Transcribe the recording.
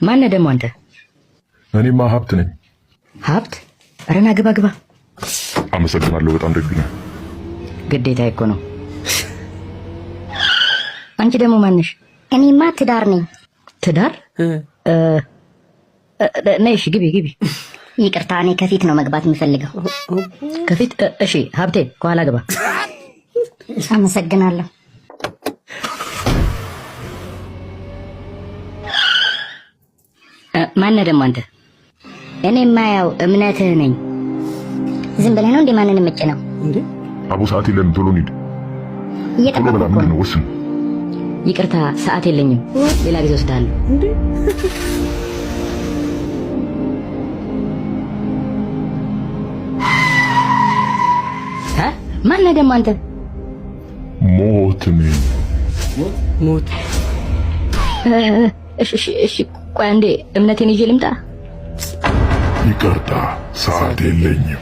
ማነህ ደግሞ አንተ? እኔማ ሀብት ነኝ። ሀብት? ኧረ ና ግባ ግባ። አመሰግናለሁ። በጣም ደግ ነህ። ግዴታ እኮ ነው። አንቺ ደግሞ ማነሽ? እኔማ ትዳር ነኝ። ትዳር? ነይ እሺ፣ ግቢ ግቢ። ይቅርታ፣ እኔ ከፊት ነው መግባት የምፈልገው። ከፊት? እሺ ሀብቴ ከኋላ ግባ። አመሰግናለሁ። ማነህ ደግሞ አንተ? እኔማ ያው እምነትህ ነኝ። ዝም ብለህ ነው እንዴ ማንን ምጭ ነው? አቦ ሰዓት የለንም፣ ቶሎ እንሂድ። ቶሎ እየጠበቅኩ በላ። እኮ ምንድን ነው። ነው? ወስን። ይቅርታ ሰዓት የለኝም፣ ሌላ ጊዜ ወስዳለሁ። ማነህ ደግሞ አንተ? ሞት ነኝ። ሞት። እሺ እሺ እሺ፣ ቆይ አንዴ እምነቴን ይዤ ልምጣ። ይቅርታ ሰዓት የለኝም።